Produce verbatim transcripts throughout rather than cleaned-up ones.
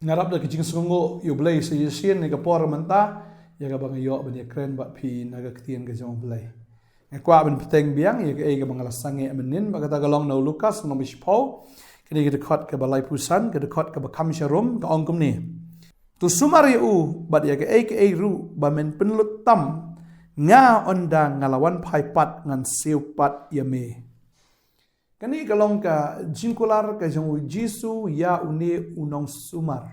Nga rap da ka jingsngewnguh ïa U Blei sa shisien ïa ka por mynta, ïa kaba nga ïoh ban ïakren bad phi na ka ktien ka jong U Blei. Nga kwah ban bteng biang ïa kaei kaba nga la sangeh mynnin, bad kata ka long na u Lukas, na u bishphew, kane ka dkhot kaba laiphew san, ka dkhot kaba kham sharum, ka ong kumne. To sumar ïa u, bad ïa kaei kaei ruh ba men pynlut tam, nga ynda nga la wan phai pat ngan siew pat ïa me. Kane ka long ka jingkular ka jong U Jisu ïa une u nongsumar,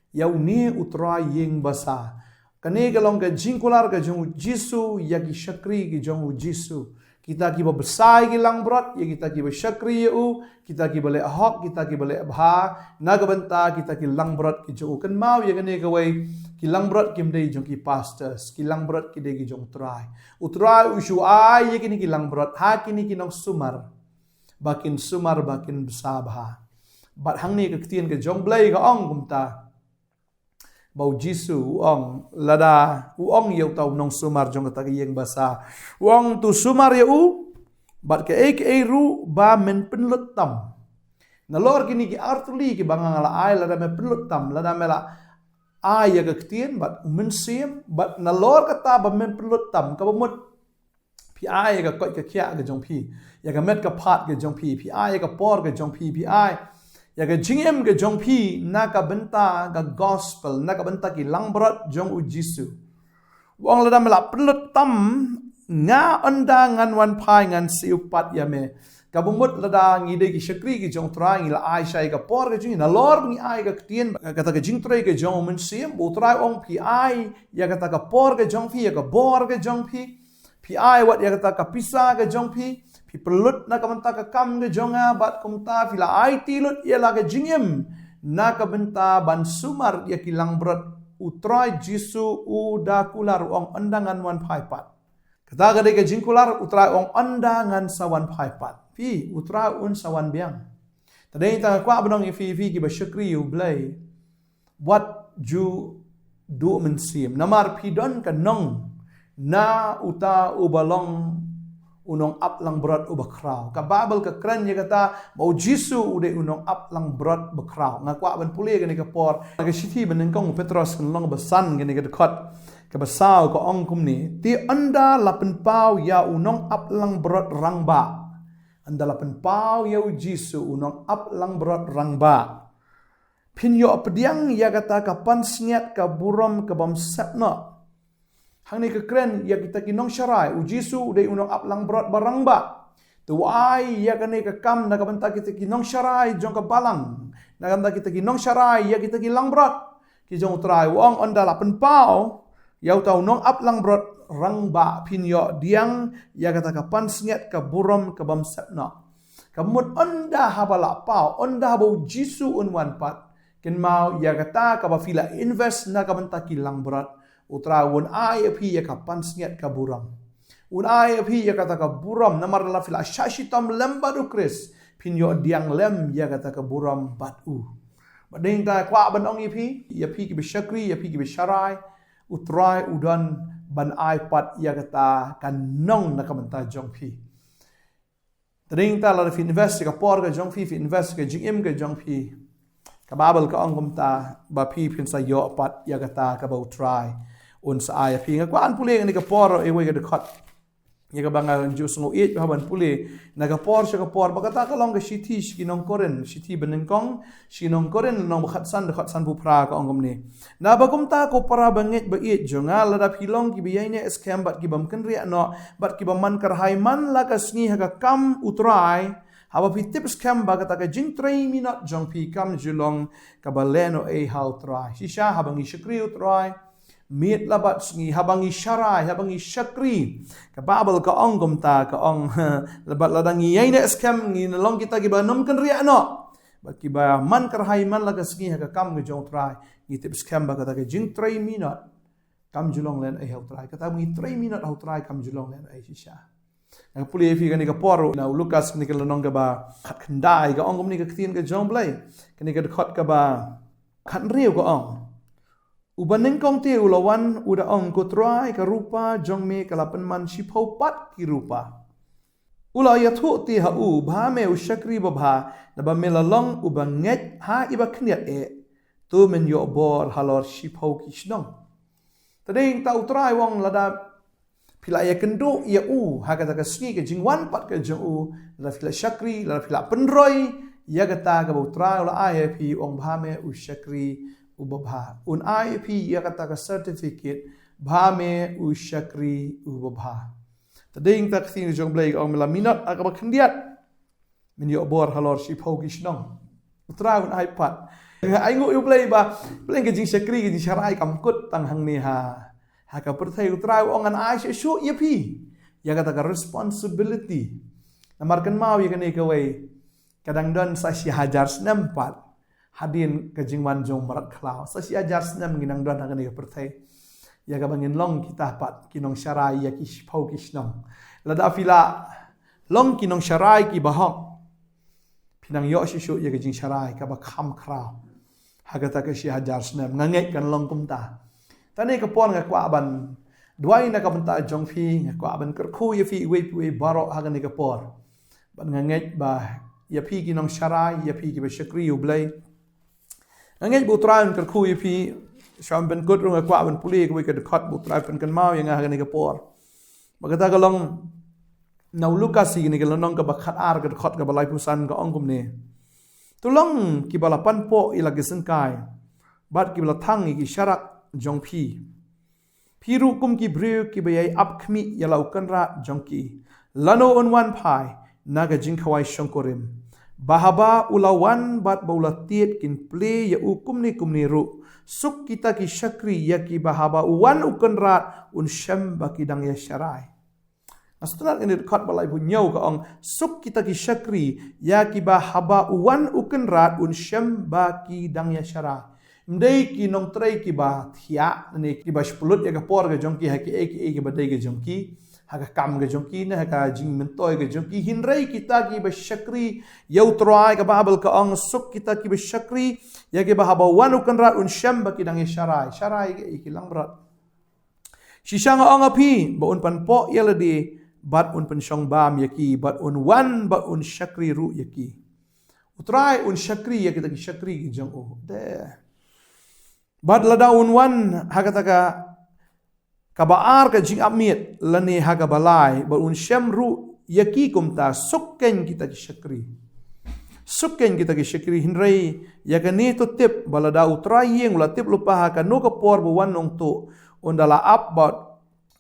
ïa une u trai ïing basa. Kane ka long ka jingkular ka jong U Jisu ïa ki shakri ki jong U Jisu. Kita kiba bsa ïa ki langbrot, ïa kita kiba shakri ïa u, kita kiba leh hok, kita kiba leh bha, na ka bynta kita ki langbrot ki jong u. Kynmaw ïa kane kawei, ki langbrot kim dei jong ki pastors, ki langbrot ki dei ki jong u Trai. U Trai u shu ai ïa kine ki langbrot ha kine ki nongsumar, ba kin sumar, ba kin bsa bha. Bad hangne ka ktien ka jong U Blei ka ong kumta, ba U Jisu u ong, lada u ong ïa uta u nongsumar jong kata ka ïing basa, u ong, to sumar ïa u, bad kaei kaei ruh ba men pynlut tam. Nalor kine ki artylli kiba nga la ai, lada men pynlut tam, lada men la ai ïa ka ktien bad U Mynsiem, bad nalor kata ba men pynlut tam, kaba mut phi ai ïa ka koit ka khiah ka jong phi, ïa ka met ka phad ka jong phi, phi ai ïa ka por ka jong phi, phi ai ïa ka jingim ka jong phi na ka bynta ka gospel, na ka bynta ki langbrot jong U Jisu. U ong, lada men la pynlut tam, nga ynda ngan wan phai ngan siew pat ïa me. Kaba mut lada ngi dei ki shakri ki jong u Trai, ngi la ai shai ka por ka jong ngi, nalor ngi ai ka ktien, kata ka jingtrei ka jong U Mynsiem, ba u Trai u ong, phi ai ïa kata ka por ka jong phi, ïa ka bor ka jong phi. Phi ai wat ïa kata ka pisa ka jong phi, phi pynlut na ka bynta ka kam ka jong nga, bad kumta phi la aiti lut ïa la ka jingim na ka bynta ban sumar ïa ki langbrot. U Trai Jisu u da kular, u ong, ynda ngan wan phai pat. Kata ka dei ka jingkular, u Trai u ong, ynda ngan sa wan phai pat. Phi, u Trai un sa wan biang. Te dei tang nga kwah ban ong ïa phi, phi kiba shakri ïa U Blei, wat ju duh mynsiem, namar phi don ka nong na uta uba long u nongap langbrot uba khraw. Ka Baibl ka kren ïa kata ba U Jisu u dei u nongap langbrot ba khraw. Nga kwah ban pule kane ka por, ka shithi ba nyngkong u Petros, ka lynnong ba san, kane ka dkhot kaba saw, ka ong kumne, te ynda la pynpaw ïa u nongap langbrot rangbah, ynda la pynpaw ïa U Jisu u nongap langbrot rangbah, phin ïoh pdiang ïa kata ka pansngiat ka burom ka bym sep noh. Hangne ka kren ïa kita ki nongsharai, U Jisu u dei u nongap langbrot ba rangbah. Te u ai ïa kane ka kam na ka bynta kita ki nongsharai jong ka balang, na ka bynta kita ki nongsharai ïa kita ki langbrot ki jong u Trai. U ong, ynda la pynpaw ïa uta u nongap langbrot rangbah, phin ïoh pdiang ïa kata ka pansngiat ka burom ka bym sep noh. Kaba mut ynda haba la paw, ynda haba U Jisu un wan pat, kynmaw ïa kata kaba phi la invest na ka bynta ki langbrot, u Trai un ai ïa phi ïa ka pansngiat ka burom. Un ai ïa phi ïa kata ka burom, namar lada phi la shah shitom lem bad U Khrist, phin ïoh pdiang lem ïa kata ka burom bad u. Bad dei tang nga kwah ban ong ïa phi, ïa phi kiba shakri, ïa phi kiba sharai, u Trai u don ban ai pat ïa kata ka nong na ka bynta jong phi. Te dei tang lada phi invest ïa ka por ka jong phi, phi invest ïa ka jingim ka jong phi, ka Baibl ka ong kumta, ba phi phin sa ïoh pat ïa kata kaba u Trai un sa ai ïa phi. Nga kwah ban pule kane ka por ïa kawei ka dkhot, ïa kaba nga ju sngew ïeit bha ban pule na ka por sha ka por, ba kata ka long ka shithi sha ki nong Korinth, shithi ba nyngkong sha ki nong Korinth, lynnong ba khatsan, dkhot sanphew phra, ka ong kumne. Naba kumta, ko para bangeit ba ïeit jong nga, lada phi long kiba ïaineh skhem bad ki bym kynriah noh, bad kiba man kyrhai man la ka sngi ha ka kam u Trai, haba phi tip skhem ba kata ka jingtrei minot jong phi kam ju long kaba lehnohei ha u Trai. Shisha haba ngi shakri u Trai miet la bad sngi, haba ngi sharai, haba ngi shakri, ka Baibl ka ong kumta, ka ong, bad lada ngi ïaineh skhem, ngin long kita kiba nym kynriah noh, bad kiba man kyrhai man la ka sngi ha ka kam ka jong u Trai, ngi tip skhem ba kata ka jingtrei minot kam ju long lehnohei ha u Trai. Kata ba ngi trei minot ha u Trai kam ju long lehnohei shisha. Nga pule ïa phi kane ka por na u Lukas, kane ka lynnong kaba khatkhyndai, ka ong kumne ka ktien ka jong u Blei, kane ka dkhot kaba khathynriew, ka ong, uba nyngkong te u la wan, u da ong, ko Trai, ka rupa jong me ka la pynman shiphew pat ki rupa. U la ïathuh te ha u, bha me u shakri babha, naba me la long uba ngeit ha iba khyndiat eh, to men ïoh bor halor shiphew ki shnong. Te dei nangta U Trai u ong lada phi la ïakynduh ïa u ha kata ka sngi ka jingwan pat ka jong u, lada phi la shakri, lada phi la pynroi ïa kata kaba U Trai u la ai ïa phi, u ong bha me u shakri uba bha. Un ai ïa phi ïa kata ka certificate, bha me u shakri uba bha. Te dei nangta ka ktien jong U Blei ka ong me la minot ha kaba khyndiat men ïoh bor halor shiphew ki shnong. U Trai un ai pat. Nga ainguh ïa U Blei ba, Blei ka jingshakri ka jingsharai kam kut tang hangne ha, ha ka pyrthei. U Trai u ong ngan ai shuh shuh ïa phi ïa kata ka responsibility. Namar kynmaw ïa kane kawei, ka dang don sa shi hajar snem pat hadien ka jingwan jong mrad khlaw. Sa shi hajar snem ngi nang don ha kane ka pyrthei. Ïa kaba ngin long kita pat ki nongsharai ïa ki shiphew ki shnong. Lada phi la long ki nongsharai kiba hok, phi nang ïoh shuh shuh ïa ka jingsharai kaba kham khraw ha kata ka shi hajar snem. Nga ngeit kan long kumta. Te ha kane ka por nga kwah ban duwai na ka bynta jong phi, nga kwah ban kyrkhu ïa phi iwei pa iwei baroh ha kane ka por. Bad nga ngeit ba ïa phi ki nongsharai, ïa phi kiba shakri ïa U Blei, nga ngeit ba U Trai un kyrkhu ïa phi. Shuwa ban pynkut ruh nga kwah ban pule kawei ka dkhot ba U Trai pynkynmaw ïa nga ha kane ka por. Ba kata ka long na u Lukas, ïa kane ka lynnong kaba khatar, ka dkhot kaba laiphew san, ka ong kumne: To long kiba la panpoh ïa la ki syngkai bad kiba la thang ïa ki sharak jong phi. Phi ruh kum ki briew kiba ïai ap khmih ïa la u kynrad jong ki, lano un wan phai na ka jingkhawai shongkurim, ba haba u la wan bad ba u la tied kin plie ïa u kumne kumne ruh. Suk kita ki shakri ïa kiba haba u wan u kynrad un shem ba ki dang ïasharai. Nga sngewtynnat ïa kane ka dkhot ba laiphew hynñiew, ka ong: Suk kita ki shakri ïa kiba haba u wan u kynrad un shem ba ki dang ïasharai. Ym dei ki nongtrei kiba thiah ne kiba shplut ïa ka por ka jong ki ha kiei kiei kiba dei ka jong ki, ha ka kam ka jong ki ne ha ka jingmyntoi ka jong ki, hynrei kita kiba shakri ïa U Trai. Ka Baibl ka ong: Suk kita kiba shakri ïa kiba haba u wan u kynrad un shem ba ki dang ïasharai. Sharai ïa ki langbrot. Shisha nga ong ha phi ba un panpoh ïa lade bad un pynshong bam ïa ki, bad un wan bad un shakri ruh ïa ki. U Trai un shakri ïa kita ki shakri ki jong u. Dei. Bad lada un wan ha kata ka, kaba ar ka jingapmiet lane ha kaba lai, bad un shem ruh ïa ki kumta. Suk keiñ kita ki shakri. Suk keiñ kita ki shakri, hynrei ïa kane to tip ba lada U Trai ïing u la tip lypa ha kano ka por ba u wan nongtuh, un da la ap bad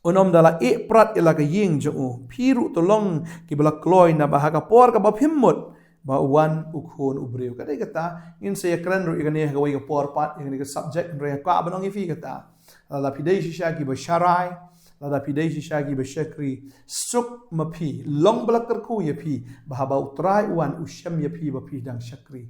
un ym da la ïeh prat ïa la ka ïing jong u. Phi ruh to long kiba la kloi, naba ha ka por kaba phim mut ba u wan U Khun u briew. Ka dei kata, ngin sa ïakren ruh ïa kane ha kawei ka por pat, ïa kane ka subject, hynrei nga kwah ban ong ïa phi kata. Lada phi dei shisha kiba sharai, lada phi dei shisha kiba shakri, suk ma phi, long ba la kyrkhu ïa phi, ba haba U Trai u wan u shem ïa phi ba phi dang shakri.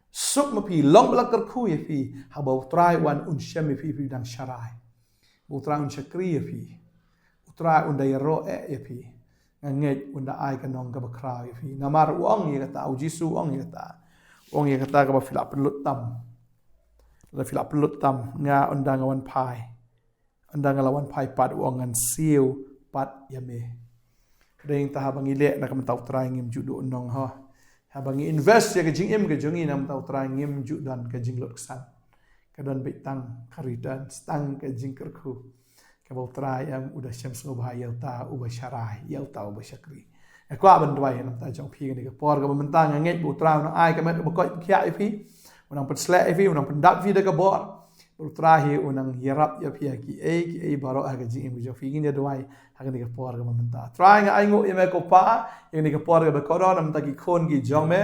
Suk ma phi, long ba la kyrkhu ïa phi, haba U Trai u wan un shem ïa phi phi dang sharai. Ba U Trai un shakri ïa phi. U Trai un da ïaroh eh ïa phi. Nga ngeit un da ai ka nong kaba khraw ïa phi. Namar u ong ïa kata, U Jisu u ong ïa kata. U ong ïa kata kaba phi la pynlut tam. Lada phi la pynlut tam, nga ynda nga wan phai. Ynda nga la wan phai pat, u ong, ngan siew pat ïa me. Ka dei nangta haba ngi leh na ka bynta U Trai ngim ju duh nong ho. Haba ngi invest ïa ka jingim ka jong ngi na ka bynta U Trai ngim ju don ka jinglut ksan. Ka don beit tang ka return, tang ka jingkyrkhu. Kaba U Trai em u da shem sngewbha ïa uta uba sharai, ïa uta uba shakri. Nga kwah ban duwai na ka bynta jong phi kane ka por kaba mynta, nga ngeit ba U Trai u nang ai ka met kaba koit ba khiah ïa phi. U nang pynsleh ïa phi, u nang pyndap ïa phi da ka bor. Ba U Trai hi u nang ïarap ïa phi ha kiei kiei baroh ha ka jingim ka jong phi. Ngin ïa duwai ha kane ka por kaba mynta. Trai, nga ainguh ïa me ko Pa, ïa kane ka por kaba kordor na ka bynta ki khun ki jong me.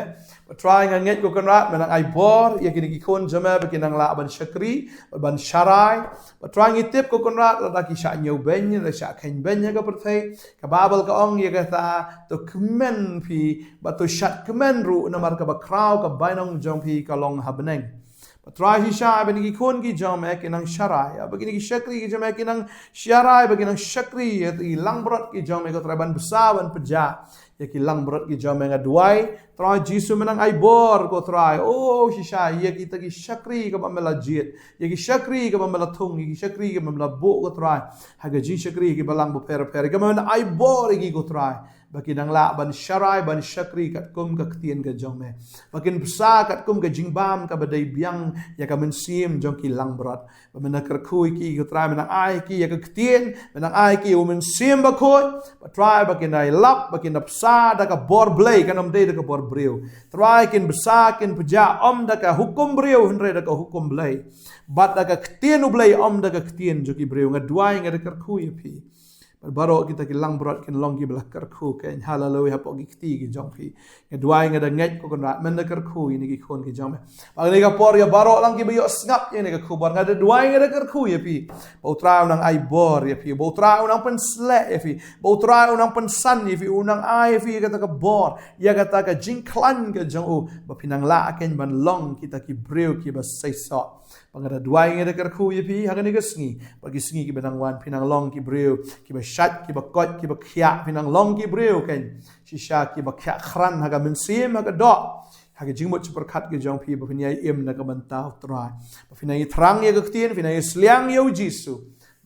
Ba Trai, nga ngeit ko Kynrad, me nang ai bor ïa kine ki khun jong me ba kin nang lah ban shakri, ban sharai. Ba Trai, ngi tip ko Kynrad, lada ki shah ñiewbeiñ, lada shah kheiñbeiñ ha ka pyrthei, ka Baibl ka ong ïa kata, to kmen phi, bad to shad kmen ruh, namar kaba khraw ka bainong jong phi ka long ha bneng. Ba Trai, shisha ba kine ki khun ki jong me kin nang sharai, ba kine ki shakri ki jong me kin nang sharai, ba kin nang shakri ïa ki langbrot ki jong me, ko Trai, ban bsa, ban pynjah ïa ki langbrot ki jong me. Nga duwai Trai Jisu, me nang ai bor, ko Trai. O shisha ïa kita ki shakri kaba me la jied, ïa ki shakri kaba me la thung, ïa ki shakri kaba me la buh, ko Trai, ha ka jingshakri ha ki balang bapher bapher, kaba me nang ai bor ïa ki, ko Trai, ba kin nang lah ban sharai, ban shakri katkum ka ktien ka jong me, ba kin bsa katkum ka jingbam kaba dei biang ïa ka mynsiem jong ki langbrot. Ba me nang kyrkhu ïa ki, ko Trai, me nang ai ïa ki ïa ka ktien, me nang ai ïa ki ïa u Mynsiem Bakhuid, ba Trai, ba kin da ïalap, ba kin da bsa da ka bor Blei, kan ym dei da ka bor briew. Trai, kin bsa, kin pjah ym da ka hukum briew, hynrei da ka hukum Blei, bad da ka ktien u Blei, ym da ka ktien jong ki briew. Nga duwai, nga da kyrkhu ïa phi. Bad baroh kita ki langbrot kin long kiba la kyrkhu, keiñ, haleluia, hapoh ki kti ki jong phi. Nga duwai, nga da ngeit, ko Kynrad, men da kyrkhu ïa kine ki khun ki jong me. Ba kane ka por, ïa baroh lang kiba ïoh sngap ïa kane ka khubor, nga da duwai, nga da kyrkhu ïa phi, ba u Trai u nang ai bor ïa phi, ba u Trai u nang pynsleh ïa phi, ba u Trai u nang pynsan ïa phi, u nang ai ïa phi ïa kata ka bor, ïa kata ka jingkhlaiñ ka jong u, ba phin nang lah, keiñ, ban long kita ki briew kiba seisoh. Ba nga da duwai, nga da kyrkhu ïa phi ha kane ka sngi, ba ki sngi kiba nang wan phin nang long ki briew kiba shait, kiba koit, kiba khiah, phin nang long ki briew, keiñ, shisha kiba khiah krat ha ka mynsiem, ha ka doh, ha ka jingmut jingpyrkhat ka jong phi, ba phin ïai im na ka bynta u Trai, ba phin ïai thrang ïa ka ktien, phin ïai sliang ïa u Jisu.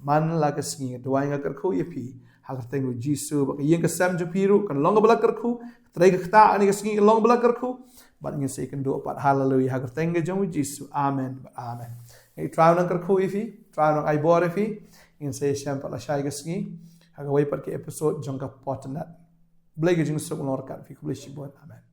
Man la ka sngi, nga duwai, nga kyrkhu ïa phi ha ka kyrteng u Jisu, ba ka ïing ka sem jong phi ruh kan long kaba la kyrkhu, ka trei ka ktah ha kane ka sngi kan long kaba la kyrkhu, bad ngin sa ïakynduh pat, haleluia, ha ka kyrteng ka jong u Jisu. Amen bad amen. Nga ngeit u Trai u nang kyrkhu ïa phi, u Trai u nang ai bor ïa phi. Ngin sa ïashem pat lashai ka sngi ha kawei pat ka episode jong ka Potternet. Blei ka jingsuk long ryngkat phi, khublei shibun. Amen.